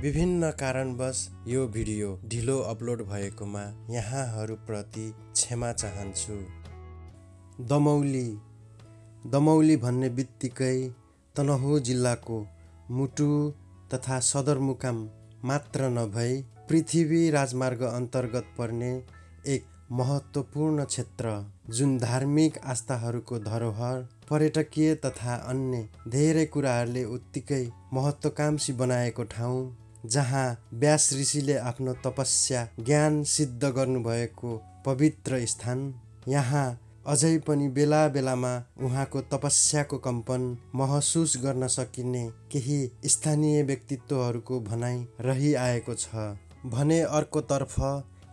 विभिन्न कारणवश यो भिडियो ढिलो अपलोड भएकोमा यहाँहरूप्रति क्षमा चाहन्छु। दमौली भन्ने बित्तिकै तनहुँ जिल्लाको मुटु तथा सदरमुकाम मात्र नभई पृथ्वी राजमार्ग अन्तर्गत पर्ने एक महत्त्वपूर्ण क्षेत्र, जुन धार्मिक आस्थाहरूको धरोहर, पर्यटकीय तथा अन्य धेरै कुराहरूले उत्तिकै महत्त्वकांक्षी बनाएको ठाउँ, जहाँ व्यास ऋषिले आफ्नो तपस्या ज्ञान सिद्ध गर्नुभएको पवित्र स्थान। यहाँ अझै पनि बेला बेलामा उहाँको तपस्याको कम्पन महसुस गर्न सकिने केही स्थानीय व्यक्तित्वहरूको भनाइ रहिआएको छ भने अर्कोतर्फ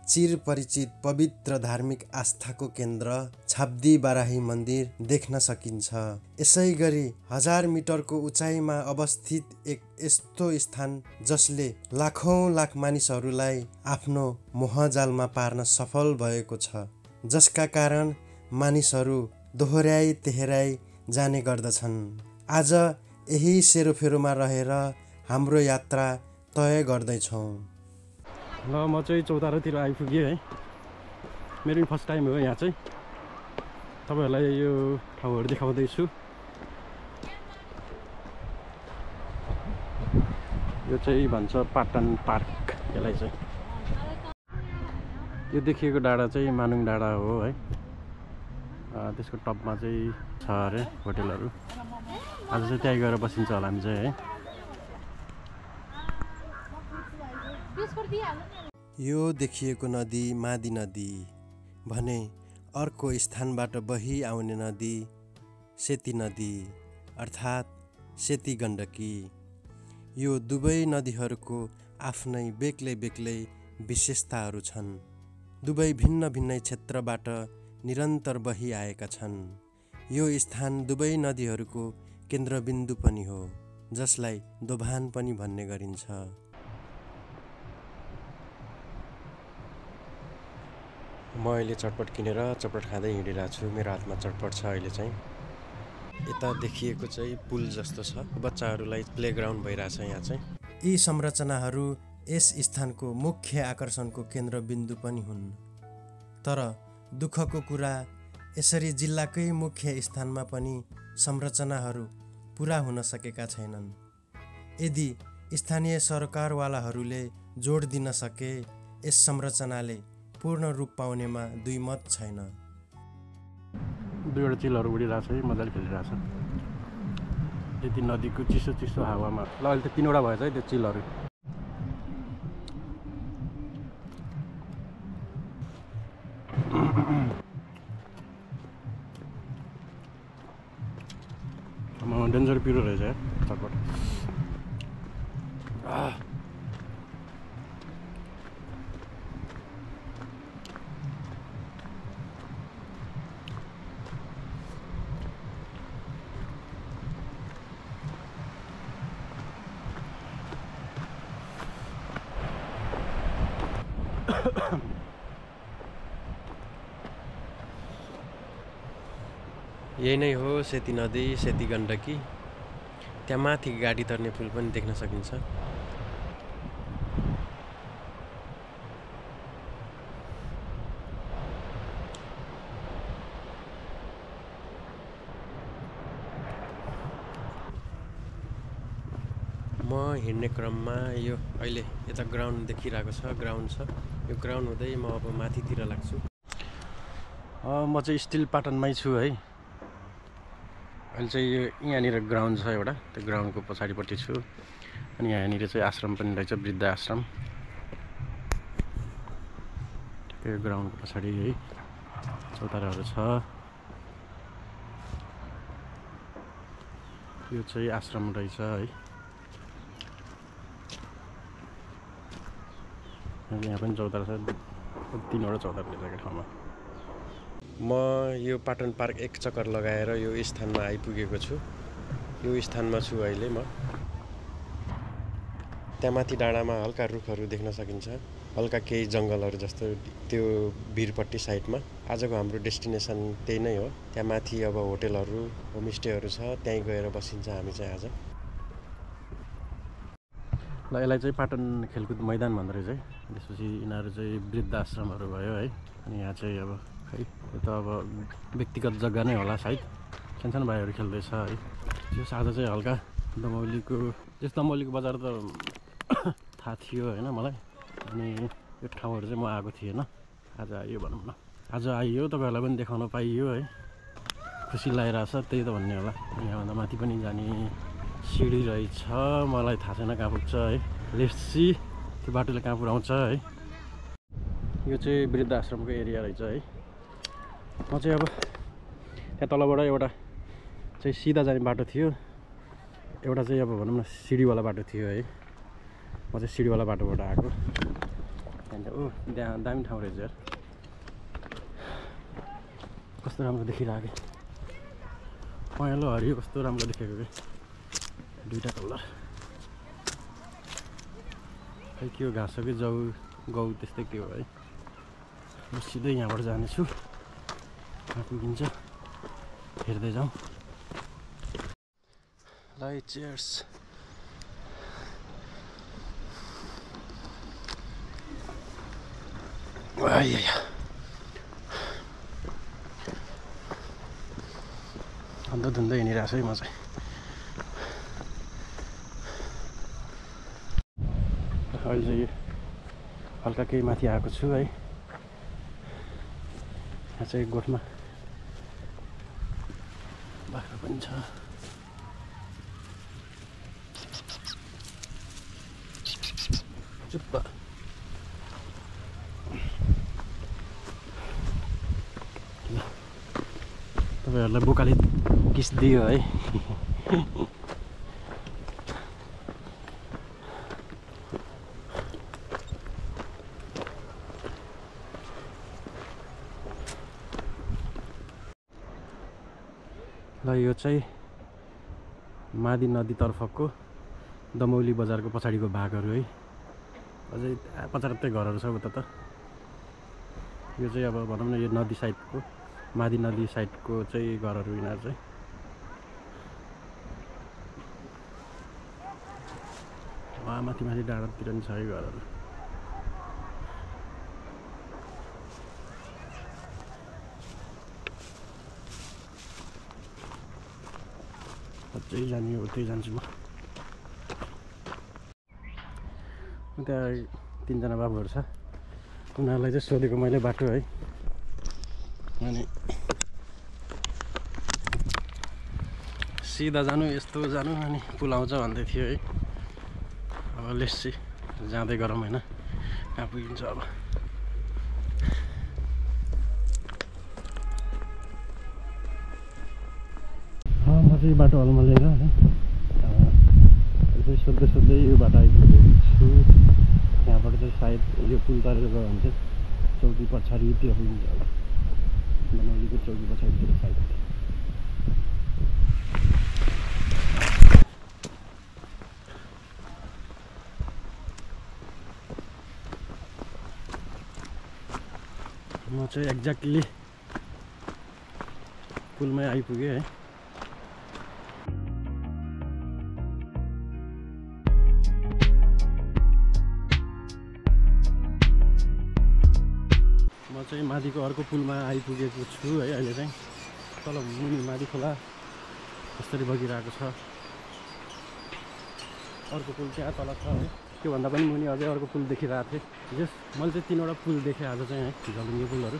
चिरपरिचित पवित्र धार्मिक आस्थाको केन्द्र छाब्दी बाराही मन्दिर देख्न सकिन्छ। यसै गरी 1000 मिटरको उचाइमा अवस्थित एक यस्तो स्थान जसले लाख मानिसहरूलाई आफ्नो मोहजालमा पार्न सफल भएको छ, जसका कारण मानिसहरू दोहोर्याई तेह्राई जाने गर्दछन्। आज यही सेरोफेरोमा रहेर हाम्रो यात्रा तय गर्दैछौँ। ल म चाहिँ चौतारातिर आइपुगेँ है। मेरो पनि फर्स्ट टाइम हो यहाँ चाहिँ। तपाईहरुलाई यो ठाउँहरु देखाउँदैछु। यो चाहिँ भन्छ पाटन पार्क यसलाई चाहिँ। यो देखिएको डाँडा चाहिँ मानुङ डाँडा हो है। त्यसको टपमा चाहिँ छ अरे होटलहरु। आज चाहिँ त्यहाँ गएर बसिन्छ होला हामी चाहिँ है। यो देखिएको नदी मादी नदी भने अर्को स्थानबाट बही आउने नदी सेती नदी अर्थात् सेती गण्डकी। यो दुवै नदीहरूको आफ्नै बेग्लै विशेषताहरू छन्। दुवै भिन्न क्षेत्रबाट निरन्तर बही आएका छन्। यो स्थान दुवै नदीहरूको केन्द्रबिन्दु पनि हो, जसलाई दोभान पनि भन्ने गरिन्छ। म अहिले चटपट किनेर चटपट खाँदै हिँडिरहेको छु। मेरो हातमा चटपट छ अहिले चाहिँ। यता देखिएको चाहिँ पुल जस्तो छ, बच्चाहरूलाई प्लेग्राउन्ड भइरहेछ यहाँ चाहिँ। यी संरचनाहरू यस स्थानको मुख्य आकर्षणको केन्द्रबिन्दु पनि हुन्। तर दुःखको कुरा, यसरी जिल्लाकै मुख्य स्थानमा पनि संरचनाहरू पुरा हुन सकेका छैनन्। यदि स्थानीय सरकारवालाहरूले जोड दिन सके, यस संरचनाले पूर्ण रूप पाउनेमा दुई मत छैन। दुईवटा चिलहरू उडिरहेछ है, मजाले खेलिरहेछ। यति नदीको चिसो हावामा। ल अहिले त 3वटा भएछ है त्यो चिलहरू। डेन्जर पिरो रहेछ है चटपट। यही नै हो सेती नदी, सेती गण्डकी। त्यहाँ माथि गाडी तर्ने पुल पनि देख्न सकिन्छ। म हिँड्ने क्रममा यो अहिले यता ग्राउन्ड देखिरहेको छ, ग्राउन्ड छ। यो ग्राउन्ड हुँदै म अब माथितिर लाग्छु। म चाहिँ स्टिल पाटनमै छु है। अहिले चाहिँ यहाँनिर ग्राउन्ड छ एउटा, त्यो ग्राउन्डको पछाडिपट्टि छु। अनि यहाँनिर चाहिँ आश्रम पनि रहेछ, वृद्ध आश्रम। त्यो ग्राउन्डको पछाडि है चौताराहरू छ। यो चाहिँ आश्रम रहेछ है। यहाँ पनि चौतारा छ, 3वटा चौतारा रहेछ ठाउँमा। म यो पाटन पार्क एक चक्कर लगाएर यो स्थानमा आइपुगेको छु। यो स्थानमा छु अहिले म। त्यहाँ माथि डाँडामा हल्का रुखहरू देख्न सकिन्छ, हल्का केही जङ्गलहरू जस्तो त्यो भिरपट्टि साइडमा। आजको हाम्रो डेस्टिनेसन त्यही नै हो। त्यहाँ माथि अब होटलहरू, होमस्टेहरू छ, त्यहीँ गएर बसिन्छ हामी चाहिँ आज। ल यसलाई चाहिँ पाटन खेलकुद मैदान भन्दो रहेछ है। त्यसपछि यिनीहरू चाहिँ वृद्ध आश्रमहरू भयो है। अनि यहाँ चाहिँ अब खै यो त अब व्यक्तिगत जग्गा नै होला सायद, सानसानो भाइहरू खेल्दैछ है। त्यो आज चाहिँ हल्का दमौलीको बजार त थाहा थियो होइन मलाई, अनि यो ठाउँहरू चाहिँ म आएको थिएन, आज आइयो भनौँ न। आज आइयो, तपाईँहरूलाई पनि देखाउन पाइयो है, खुसी लागिरहेछ त्यही त भन्ने होला। यहाँभन्दा माथि पनि जाने सिँढी रहेछ, मलाई थाहा छैन कहाँ पुग्छ है। लेट्स सी त्यो बाटोले कहाँ पुऱ्याउँछ है। यो चाहिँ वृद्ध आश्रमको एरिया रहेछ है। म चाहिँ अब त्यहाँ तलबाट एउटा चाहिँ सिधा जाने बाटो थियो, एउटा चाहिँ अब भनौँ न सिँढीवाला बाटो थियो है। म चाहिँ सिँढीवाला बाटोबाट आएको। त्यहाँदेखि ओ त्यहाँ दामी ठाउँ रहेछ यार, कस्तो राम्रो देखिरहेको, पहेँलो हरियो कस्तो राम्रो देखेको कि, दुईवटा कलर। खै के हो, घाँस हो कि गौ त्यस्तै के हो है। म सिधै यहाँबाट जानेछु, कहाँ पुगिन्छ हेर्दै जाउँ। ल चियर्स। अन्त धुन्दै हिँडिरहेको छु है म चाहिँ। अहिले चाहिँ हल्का केही माथि आएको छु है। यहाँ चाहिँ गोठमा बाख्रा पनि छ। चुप्प तपाईँहरूलाई बोकाले किस दियो है। ल यो चाहिँ मादी नदीतर्फको दमौली बजारको पछाडिको भागहरू है। अझै पचारत्तै घरहरू छ उता त। यो चाहिँ अब भनौँ न यो नदी साइडको, मादी नदी साइडको चाहिँ घरहरू यिनीहरू चाहिँ। वहाँ माथि डाँडातिर नि छ है घरहरू। अझै जाने हो त्यही जान्छु म। त्यहाँ तिनजना बाबुहरू छ, उनीहरूलाई चाहिँ सोधेको मैले बाटो है। अनि सिधा जानु यस्तो जानु अनि पुल आउँछ भन्दै थियो है। अब लेट्स जाँदै गरौँ होइन, कहाँ पुगिन्छ अब। म चाहिँ बाटो हल्मलेर है सोध्दै सोध्दै यो बाटो आइपुगेको छु। यहाँबाट चाहिँ सायद यो पुल तरेर गयो भने चाहिँ चौकी पछाडितिर पुगिन्छ होला, दमौलीको चौकी पछाडितिर सायद। म चाहिँ एक्ज्याक्टली पुलमै आइपुगेँ है। म चाहिँ माथिको अर्को पुलमा आइपुगेको छु है। अहिले चाहिँ तल मुनि माथि खोला कसरी बगिरहेको छ। अर्को पुल त्यहाँ तल छ है, त्योभन्दा पनि मुनि अझै अर्को पुल देखिरहेको थिएँ। जस मैले चाहिँ तीनवटा पुल देखेँ आज चाहिँ है, झलुङ्गे पुलहरू।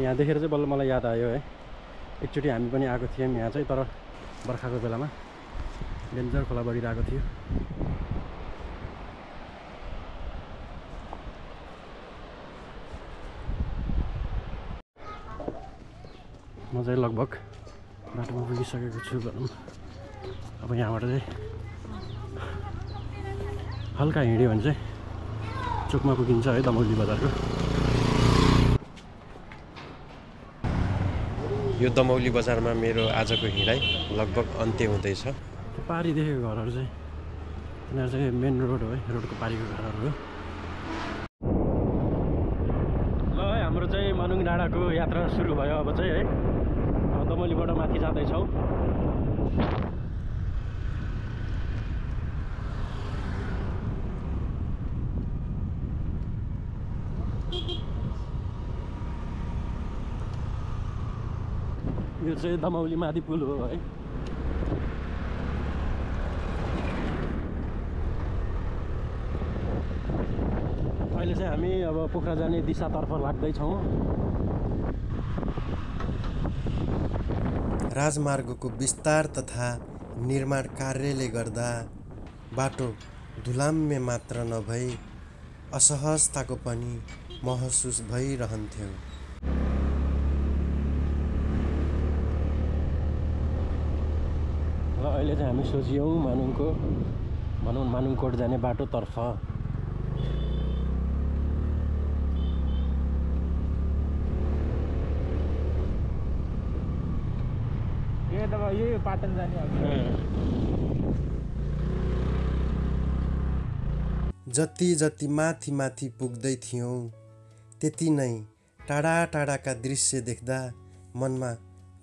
यहाँ देखेर चाहिँ बल्ल मलाई याद आयो है, एकचोटि हामी पनि आएको थियौँ यहाँ चाहिँ, तर बर्खाको बेलामा डेन्जर खोला बगिरहेको थियो। म चाहिँ लगभग बाटोमा पुगिसकेको छु भनौँ। अब यहाँबाट चाहिँ हल्का हिँड्यो भने चाहिँ चोकमा पुगिन्छ है, दमौली बजारको। यो दमौली बजारमा मेरो आजको हिँडाइ लगभग अन्त्य हुँदैछ। त्यो पारी देखेको घरहरू चाहिँ यिनीहरू चाहिँ मेन रोड हो है, रोडको पारीको घरहरू हो। ल है, हाम्रो चाहिँ मनुङ डाँडाको यात्रा सुरु भयो अब चाहिँ है। दमौलीबाट माथि जाँदैछौँ। यो चाहिँ दमौली माथि पुल हो है। अहिले चाहिँ हामी अब पोखरा जाने दिशातर्फ लाग्दैछौँ। राजमार्गको विस्तार तथा निर्माण कार्यले गर्दा बाटो धुलाम्य मात्र नभई असहजताको पनि महसुस भइरहन्थ्यो। र अहिले चाहिँ हामी सोचियौँ मानुङकोट जाने बाटोतर्फ। यही पाटन जाने जति जति माथि माथि पुग्दै थियौँ त्यति नै टाढा टाढाका दृश्य देख्दा मनमा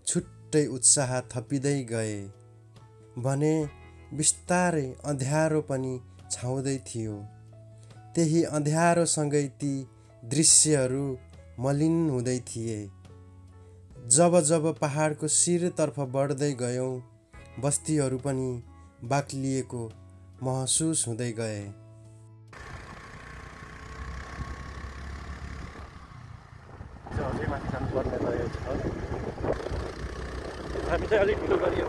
छुट्टै उत्साह थपिँदै गए भने बिस्तारै अँध्यारो पनि छाउँदै थियो। त्यही अँध्यारोसँगै ती दृश्यहरू मलिन हुँदै थिए। जब जब पहाडको शिरतर्फ बढ्दै गयौँ बस्तीहरू पनि बाक्लिएको महसुस हुँदै गए। अझै माथि जानुपर्ने रहेछ। हामी चाहिँ अलिक ढिलो गरियो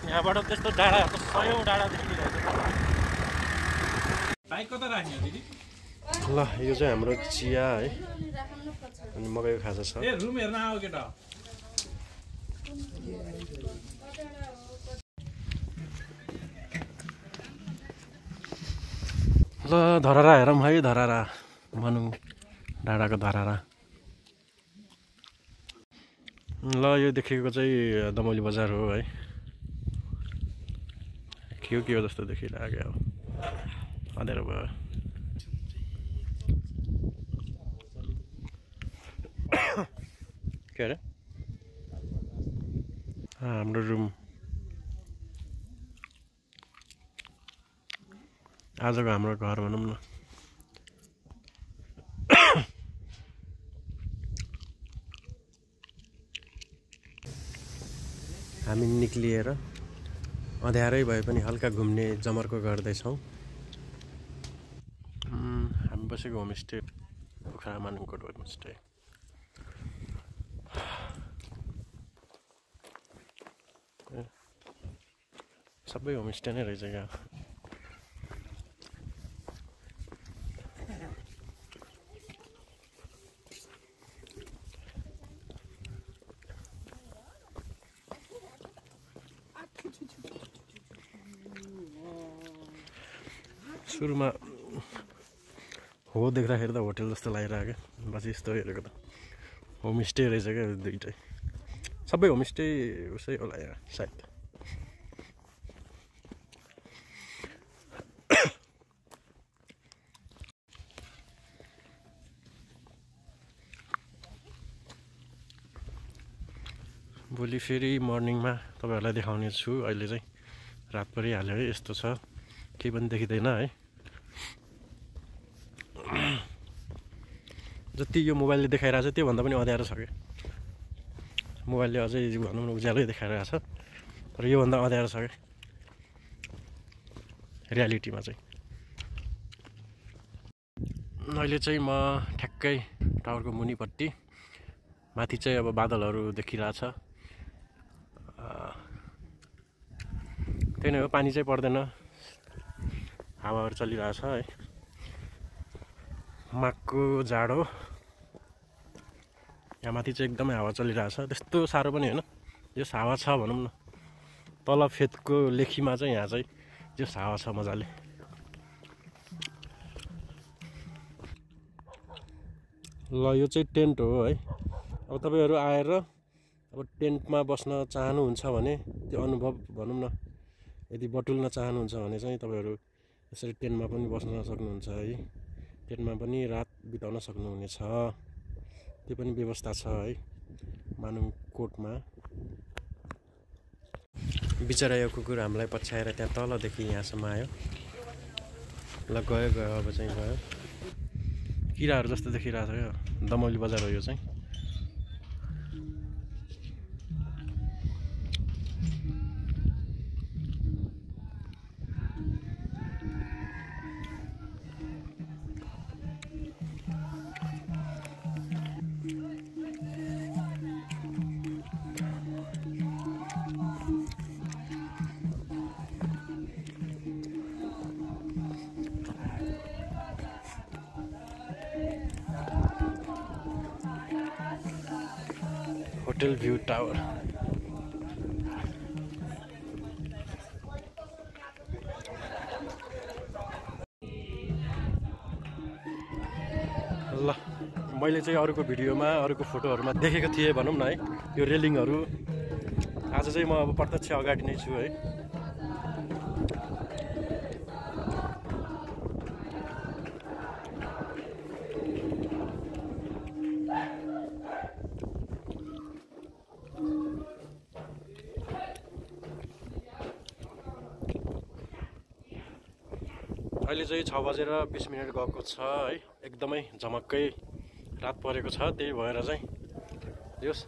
यहाँबाट त्यस्तो डाँडा सयौँ डाँडा देखिरहेको छ। बाइक कता राख्ने हो दिदी? ल यो चाहिँ हाम्रो चिया है अनि मकैको खाजा छ। ए रुम हेर्न आऊ केटा। ल धरारा हेरौँ है, धरारा भनौँ डाँडाको धरारा। ल यो देखेको चाहिँ दमौली बजार हो है। के हो जस्तो देखिरहेको अब अँध्यारो भयो। के अरे हाम्रो रुम आजको हाम्रो घर भनौँ न। हामी निक्लिएर अँध्यारै भए पनि हल्का घुम्ने जमर्को गर्दैछौँ। हामी बसेको होमस्टे पोखरा मानुङकोट होमस्टे। सबै होमस्टे नै रहेछ क्या। सुरुमा हो देख्दाखेरि त होटेल जस्तो लागिरहेको क्या, पछि यस्तो हेरेको त होमस्टे रहेछ क्या दुइटै। सबै होमस्टे उसै होला यहाँ सायद। भोलि फेरि मर्निङमा तपाईँहरूलाई देखाउने छु। अहिले चाहिँ रात परिहाल्यो है, यस्तो छ, केही पनि देखिँदैन है। जति यो मोबाइलले देखाइरहेको छ त्योभन्दा पनि अँध्यारो छ क्या। मोबाइलले अझै भनौँ न उज्यालै देखाइरहेको छ, तर योभन्दा अँध्यारो छ क्या रियालिटीमा चाहिँ। अहिले चाहिँ म ठ्याक्कै टावरको मुनिपट्टि, माथि चाहिँ अब बादलहरू देखिरहेछ। त्यही नै हो, पानी चाहिँ पर्दैन, हावाहरू चलिरहेछ है। माघको जाडो, यहाँ माथि चाहिँ एकदमै हावा चलिरहेछ। त्यस्तो साह्रो पनि होइन, जस हावा छ भनौँ न। तल फेदको लेखीमा चाहिँ यहाँ चाहिँ जस हावा छ मजाले। ल यो चाहिँ टेन्ट हो है। अब तपाईँहरू आएर अब टेन्टमा बस्न चाहनुहुन्छ भने त्यो अनुभव भनौँ न, यदि बटुल्न चाहनुहुन्छ भने चाहिँ तपाईँहरू यसरी टेन्टमा पनि बस्न सक्नुहुन्छ है। टेन्टमा पनि रात बिताउन सक्नुहुनेछ, त्यो पनि व्यवस्था छ है मानुङकोटमा। बिचरा यो कुकुर हामीलाई पछ्याएर त्यहाँ तलदेखि यहाँसम्म आयो। ल गयो गयो अब चाहिँ गयो किराहरू जस्तो देखिरहेको छ यो दमौली बजार हो यो चाहिँ होटल भ्यू टावर ल मैले चाहिँ अरूको भिडियोमा अरूको फोटोहरूमा देखेको थिएँ भनौँ न है यो रेलिङहरू आज चाहिँ म अब प्रत्यक्ष अगाडि नै छु है अहिले चाहिँ 6:20 गएको छ है एकदमै झमक्कै रात परेको छ त्यही भएर चाहिँ यस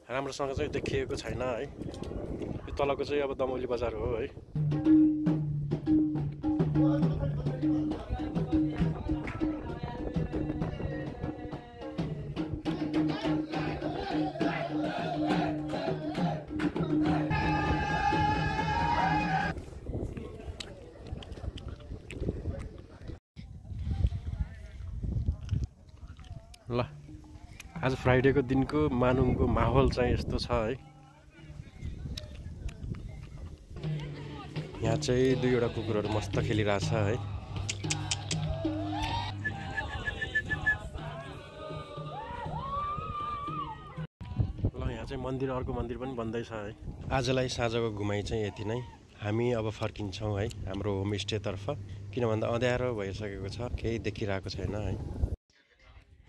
राम्रोसँग चाहिँ देखिएको छैन है यो तलको चाहिँ अब दमौली बजार हो है ल आज फ्राइडेको दिनको मानुङको माहौल चाहिँ यस्तो छ है यहाँ चाहिँ दुईवटा कुकुरहरू मस्त खेलिरहेछ है ल यहाँ चाहिँ मन्दिर अर्को मन्दिर पनि बन्दैछ है आजलाई साँझको घुमाइ चाहिँ यति नै हामी अब फर्किन्छौँ है हाम्रो होमस्टेतर्फ किन भन्दा अँध्यारो भइसकेको छ केही देखिरहेको छैन है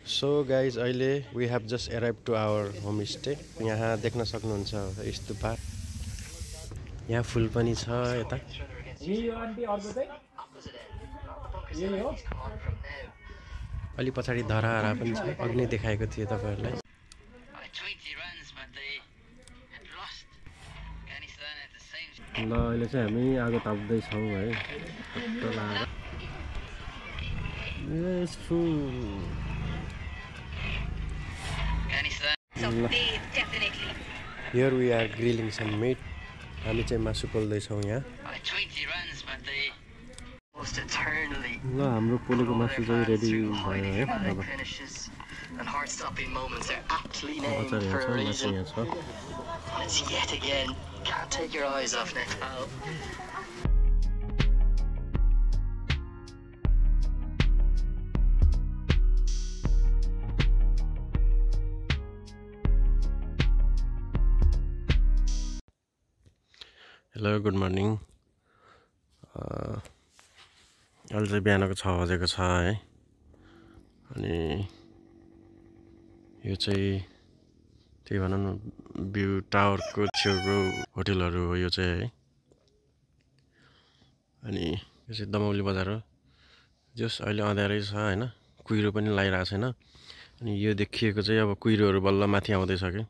सो गाइज अहिले we have just arrive to our homestay यहाँ देख्न सक्नुहुन्छ स्तूपा यहाँ फुल पनि छ यता अलि पछाडि धराहरा पनि छ अघि नै देखाएको थिएँ तपाईँहरूलाई ल अहिले चाहिँ हामी आगो ताप्दैछौँ है Here we are grilling some meat. हामी चाहिँ मासु पोल्दैछौँ यहाँ ल हाम्रो पोलेको मासु चाहिँ रेडी भयो है अब अचार यहाँ छ मासु यहाँ छ हेलो गुड मर्निङ अहिले चाहिँ बिहानको 6 बजेको छ है अनि यो चाहिँ त्यही भनौँ न भ्यू टावरको छेउको होटलहरू हो यो चाहिँ है अनि यो चाहिँ दमौली बजार हो जस अहिले अँध्यारै छ होइन कुहिरो पनि लागिरहेको छैन अनि यो देखिएको चाहिँ अब कुहिरोहरू बल्ल माथि आउँदैछ कि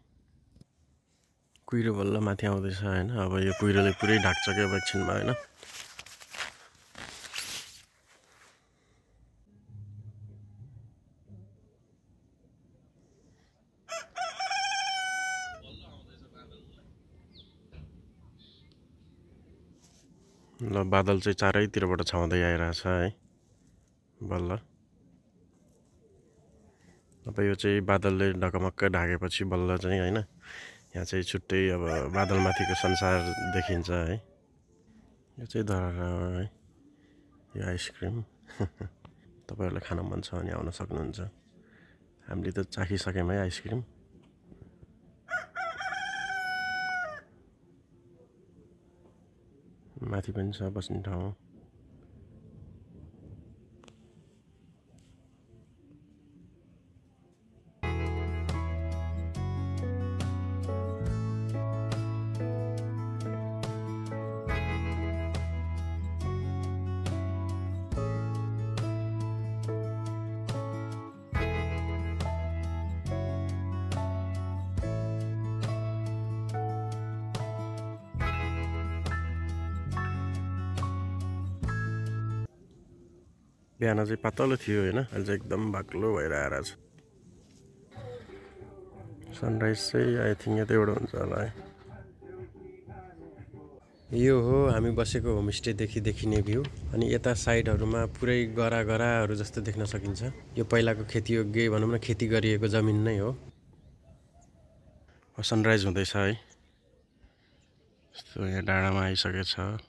कुहिरो बल्ल माथि आउँदैछ होइन अब यो कुहिरोले पुरै ढाक्छ क्या अब एकछिनमा होइन ल बादल चाहिँ चारैतिरबाट छाउँदै आइरहेछ है बल्ल अब यो चाहिँ बादलले ढकमक्क ढाकेपछि बल्ल चाहिँ होइन यहाँ चाहिँ छुट्टै अब बादलमाथिको संसार देखिन्छ है यो चाहिँ धराहरा हो है यो आइसक्रिम तपाईँहरूलाई खान मन छ भने आउन सक्नुहुन्छ हामीले त चाखिसक्यौँ है आइसक्रिम माथि पनि छ बस्ने ठाउँ बिहान चाहिँ पातलो थियो होइन, अहिले चाहिँ एकदम बाक्लो भएर आएर छ। सनराइज चाहिँ आई थिङ्क यतैबाट हुन्छ होला है। यो हो हामी बसेको होमस्टेदेखि देखिने भ्यू। अनि यता साइडहरूमा पुरै गराहरू जस्तो देख्न सकिन्छ। यो पहिलाको खेतीयोग्य भनौँ न, खेती गरिएको जमिन नै हो। सनराइज हुँदैछ है। यस्तो यहाँ डाँडामा आइसकेछ।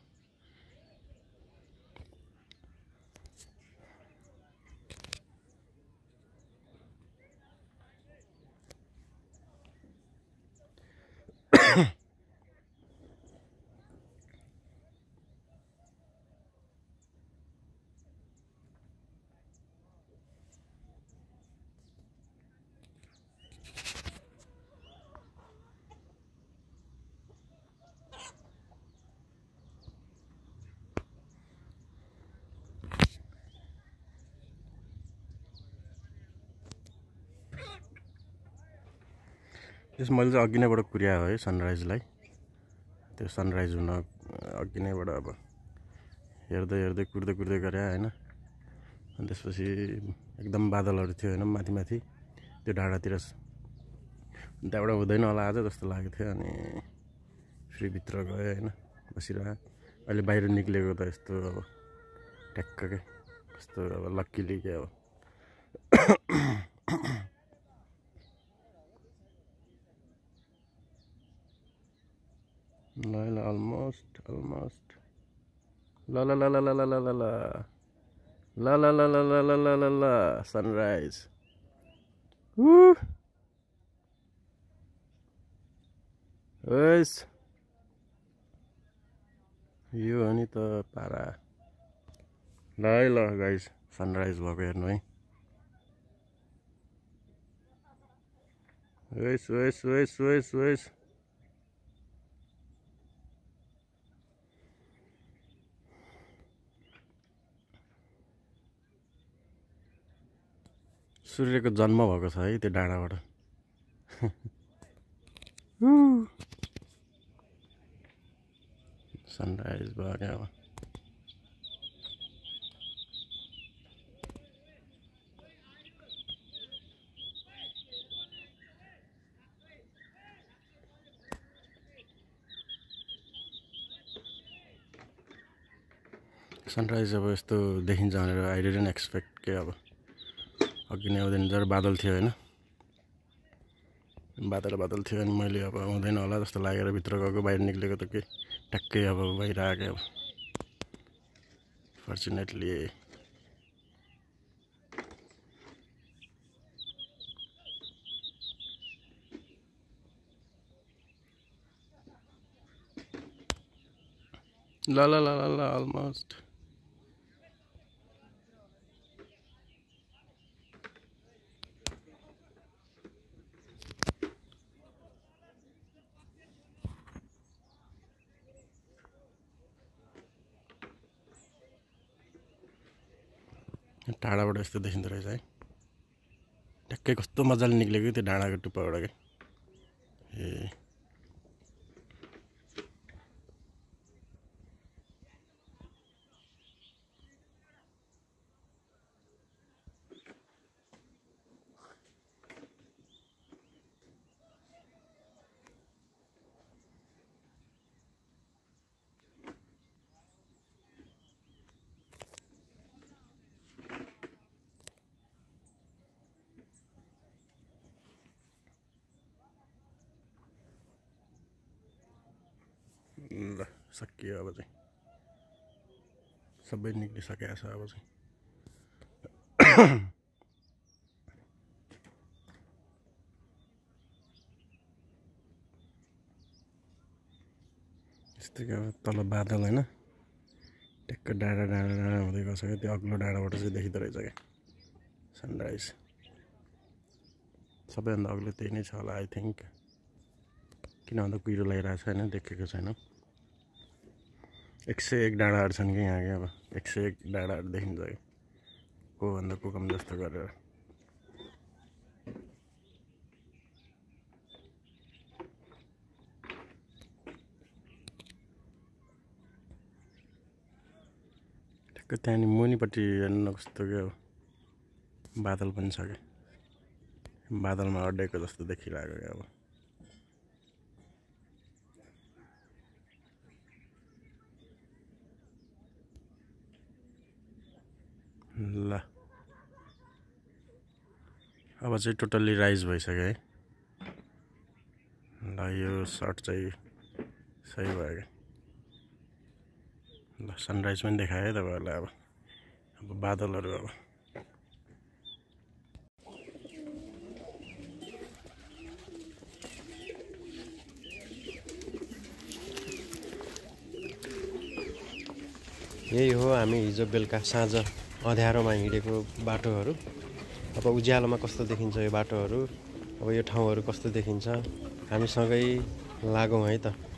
त्यस मैले चाहिँ अघि नैबाट कुर्यायो है सनराइजलाई। त्यो सनराइज हुन अघि नैबाट अब हेर्दै कुर्दै गरे होइन। अनि त्यसपछि एकदम बादलहरू थियो होइन माथि त्यो डाँडातिर। त्यहाँबाट हुँदैन होला आज जस्तो लागेको थियो। अनि फेरि भित्र गयो होइन, बसिरह्यो। अहिले बाहिर निक्लेको त यस्तो अब ट्याक्क के कस्तो अब लक्कीली के अब। ल अलमोस्ट ल सनराइज। यो हो नि त पारा। ल गाइस सनराइज भएको हेर्नु है। वेस सूर्यको जन्म भएको छ है त्यो डाँडाबाट। सनराइज भयो क्या अब। सनराइज अब यस्तो देखिन्छ भनेर आई डिडन्ट एक्सपेक्ट के अब। अघि नै आउँदैन जर बादल थियो होइन, बादल थियो। अनि मैले अब हुँदैन होला जस्तो लागेर भित्र गएको, बाहिर निक्लेको त के ट्याक्कै अब बाहिर आएको। अब फर्चुनेटली ल अलमोस्ट। टाढाबाट यस्तो देखिँदो रहेछ है। ट्याक्कै कस्तो मजाले निक्लेको त्यो डाँडाको टुप्पाबाट के। ए ल सकियो अब चाहिँ सबै निक्लिसकेको छ अब चाहिँ। यस्तै अब तल बादल होइन, ट्याक्क डाँडा हुँदै गएको छ क्या। त्यो अग्लो डाँडाबाट चाहिँ देखिँदो रहेछ क्या सनराइज। सबैभन्दा अग्लो त्यही नै छ होला आई थिङ्क। किन भन्दा कुहिरो लगाइरहेको छ होइन, देखेको छैन। 101 डाँडाहरू छन् कि यहाँ क्या। अब 101 डाँडाहरू देखिन्छ कि को भन्दा को कम जस्तो गरेर। त्यहाँनिर मुनिपट्टि हेर्नु कस्तो क्या बादल पनि छ क्या बादलमा अड्डेको जस्तो देखिरहेको क्या अब ल अब चाहिँ टोटल्ली राइज भइसक्यो है ल यो सर्ट चाहिँ सही भयो क्या ल सनराइज पनि देखाएँ है तपाईँहरूलाई अब बादलहरू अब यही हो हामी हिजो बेलुका साँझ अँध्यारोमा हिँडेको बाटोहरू अब उज्यालोमा कस्तो देखिन्छ यो बाटोहरू अब यो ठाउँहरू कस्तो देखिन्छ हामी सँगै लागौँ है त